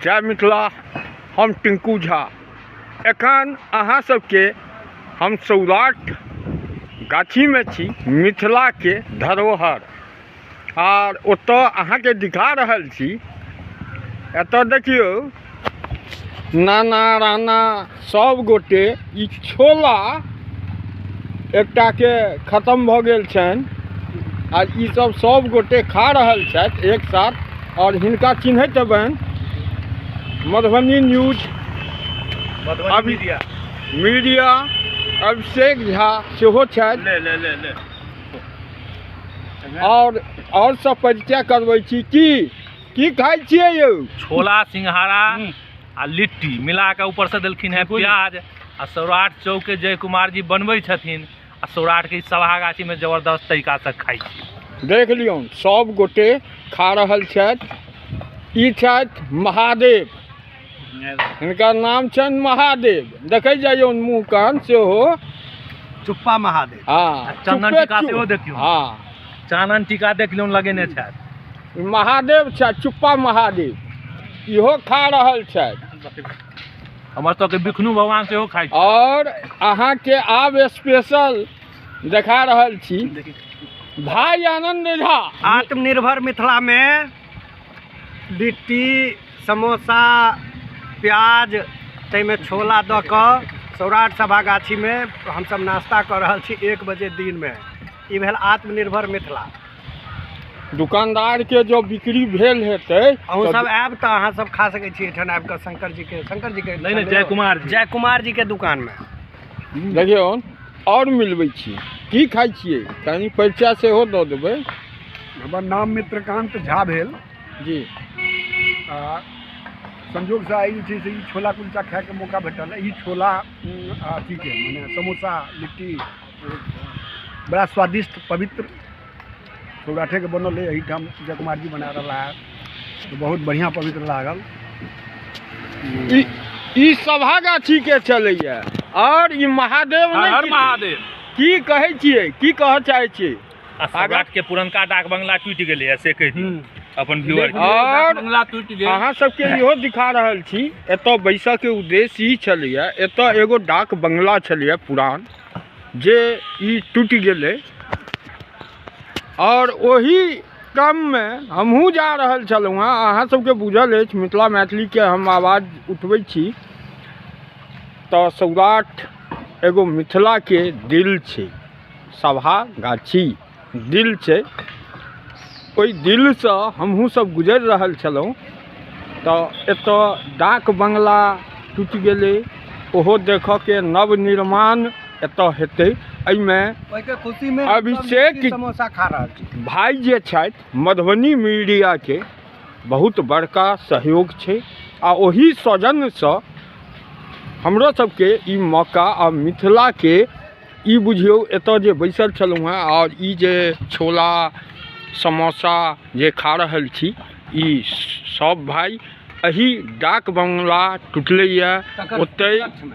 जय मिथिला। हम टिंकू झा। एखन अहाँ सबके हम सौराठ गाछीमे छी, मिथिलाके धरोहर, आर ओतऽ अहाँके दिखा रहल छी। एतऽ देखियौ नाना राना सब गोटे ई छोला एकटाके खत्म भऽ गेल छनि आ ई सब सब गोटे खा रहल छथि एक साथ। और हिनका चिन्हैत हेबनि, मधुबनी न्यूज, मधुबनी मीडिया अभिषेक झा सेहो छथि। ले ले ले ले। और सब परिचय करबै छी। की की खाइ छियै यौ? छोला सिंघाड़ा आ लिट्टी मिला के ऊपर से देलखिन है प्याज। आ सौराठ चौक के जय कुमार जी बनबै छथिन आ सौराठ के सभा गाछी में जबरदस्त तरीका से खाइ छी। देख लियौ सब गोटे खा रहल छथि। ई छथि महादेव, हिनकर नाम छनि महादेव। देखै जाइयौ मुँह कान सेहो चुप्पा महादेव। हाँ, चंदन टीका सेहो देखियौ। हाँ, चानन टीका देख लियौ लगेने छथि। महादेव छथि चुप्पा महादेव, इहो खा रहल छथि। हमर सबके विष्णु भगवान सेहो खाइ छथि। और अहाँके आब स्पेशल देखा रहल छी भाई आनंद झा। आत्मनिर्भर मिथिला में लिट्टी समोसा प्याज ताहिमे छोला दऽ कऽ सौराठ सभा गाछीमे हमसब नाश्ता कऽ रहल छी 1 बजे दिनमे। ई भेल आत्मनिर्भर मिथिला। दुकानदार के जो बिक्री भेल हेतै, अहूँ सब आयब तऽ अहाँ सब खा सकै छी एहिठाम आबि कऽ। शंकर जी के नहीं नहीं, जय कुमार जी, जय कुमार जी के दुकान में देखियौ। और मिलबै छी, की खाइ छियै कनि परिचय सेहो दऽ देबै। हमर नाम मित्रकांत झा भेल जी। संजोगसँ आइ जे छै से ई छोला कुलचा खायके मौका भेटल। ई छोला अथीके मने समोसा लिट्टी बड़ा स्वादिष्ट पवित्र सौराठेके बनल है। एहिठाम जय कुमार जी बना रहा है तो बहुत बढ़िआँ पवित्र लागल। ई सभा गाछी के चलैया और ई महादेव हर महादेव की कहै छियै, की कहऽ चाहै छियै? सौराठ के पुरनका डाक बंगला टूटि गेलै से कहि दियौ अपन व्यूअर। और अहाँ सबके इहो दिखा रहल छी, एतऽ बैसऽ के उद्देश्य ई छलैया, एतऽ एगो डाक बंगला छलैया पुरान जे ई टूटि गेलै और ओही क्रममे हमहूँ जा रहल छलहुँ हँ। अहाँ सबके बुझल अछि मिथिला मैथिलीके हम आवाज उठबै छी तऽ सौराठ एगो मिथिलाके दिल छै, सभा गाछी दिल छै। ओहि दिलसँ हमहूँ सब गुजरि रहल छलहुँ तऽ एतऽ डाक बंगला टूटि गेलै, ओहो देखऽके नवनिर्माण एतऽ हेतै। एहिमे खुशीमे अभिषेक समोसा खा रहल छी भाई जे छथि मधुबनी मीडियाके बहुत बड़का सहयोग छै आ ओही सौजन्यसँ हमरो सबके ई मौका आ मिथिलाके ई बुझियौ एतऽ जे बैसल छलहुँ हेँ और ई जे छोला समोसा जे खा रहल छी ई सब भाई एही डाक बंगला टूटलैए ओतहि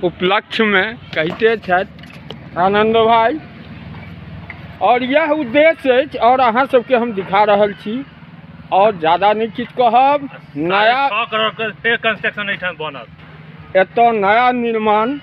उपलक्ष्यमे कहिते छथि आनंद भाई। और यह उद्देश्य अछि और अहाँ सबके हम दिखा रहल छी और ज़्यादा नहीं किछु कहब। नया 6 करोड़ के फेर कंस्ट्रक्शन एहिठाम बनत, एतऽ नया निर्माण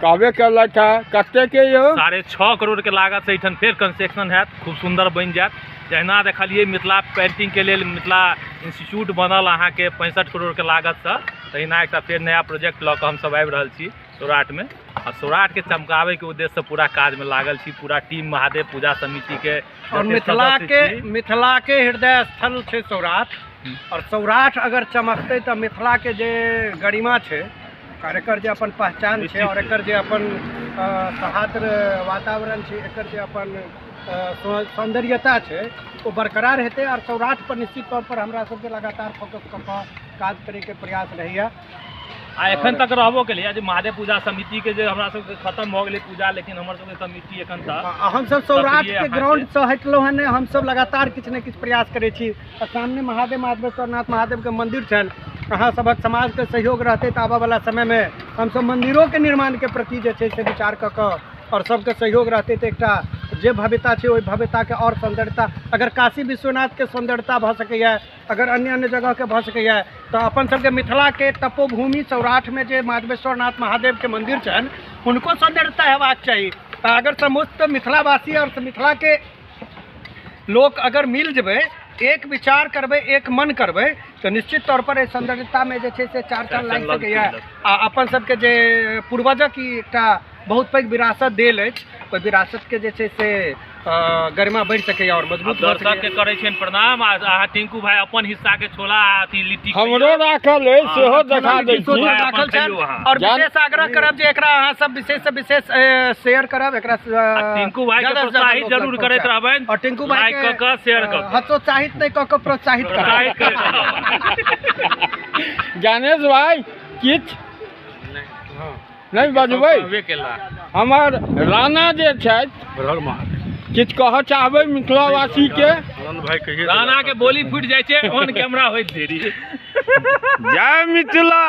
कहबे केलथि हँ। कतेक के यौ? 6.5 करोड़ के लागत से एहिठाम फेर कंस्ट्रक्शन हैत, खूब सुंदर बनि जायत। जहिना देखलियै मिथिला पेंटिंग के लेल मिथिला इंस्टीट्यूट बनल अहाँके 65 करोड़ के लागतसँ, तहिना एकटा फेर नया प्रोजेक्ट लऽ कऽ हमसब आबि रहल छी सौराठमे। आ सौराठके चमकाबैके उद्देश्यसँ पूरा काजमे लागल छी, पूरा टीम महादेव पूजा समितिके। और मिथिलाके हृदय स्थल छै सौराठ, और सौराठ अगर चमकतै तऽ मिथिलाके जे गरिमा छै और एकर जे अपन पहचान छै और एकर जे अपन सौहार्द वातावरण छै, एकर जे अपन सौंदर्यता छै ओ बरकरार हेतै। और सौराठ पर निश्चित तौर पर हमरा सबके लगातार फोकस कऽ कऽ काज करैके प्रयास रहैया आ एखन तक रहबो केलैया। जे महादेव पूजा समिति के जे हमरा सबके खत्म भऽ गेलै पूजा, लेकिन हमर सबके समिति एखन तक हमसब सौराठ के ग्राउंड से हटलहुँ हँ नहि, हमसब लगातार किछु ने किछु प्रयास करै छी। सामने महादेव माधवेश्वरनाथ महादेव के मंदिर छनि, अहाँ सबक समाजके सहयोग रहतै तऽ आबऽवला समयमे हमसब मंदिरोके निर्माणके प्रति जे छै से विचार कऽ कऽ और सबके सहयोग रहतै तऽ एकटा जे भव्यता छै ओहि भव्यताके आओर सौन्दर्यता, अगर काशी विश्वनाथके सौन्दर्यता भऽ सकैए, अगर अन्य अन्य जगहके भऽ सकैए, तऽ अपन सबके मिथिलाके तपोभूमि सौराठमे जे माधवेश्वरनाथ महादेवके मन्दिर छनि हुनको सौन्दर्यता हेबाक चाही। तऽ अगर समस्त मिथिलावासी आओर मिथिलाके लोक अगर मिल जेबै, एक विचार करबै, एक मन करबै, तऽ निश्चित तौर पर एहि सौन्दर्यतामे जे छै से चार चाँद लागि सकैए। आ अपन सबके जे पूर्वजक ई एकटा बहुत पैघ विरासत देल अछि, ओहि विरासतके जे छै से गरिमा बढ़ि सकैए आओर मजबूत। दर्शकके करै छियनि प्रणाम। आ अहाँ टिंकू भाई अपन हिस्साके छोला आ अथी लिट्टी हमरो राखल अछि, सेहो देखा दै छी। राखल छनि। आओर विशेष आग्रह करब जे एकरा अहाँ सब विशेष से विशेष शेयर करब एकरा। टिंकू भाई के प्रोत्साहित जरूर करैत रहबनि और टिंकू भाई के कऽ शेयर कऽ कऽ हतोत्साहित नहि कऽ कऽ प्रोत्साहित करब। ज्ञानेश भाई किछु नहि बजबै? हमर राणा जे छथि किछु कहऽ चाहबै मिथिलावासीके? राणा के बोली फूटि जाइ छै ऑन कैमरा होइत देरी। जय मिथिला।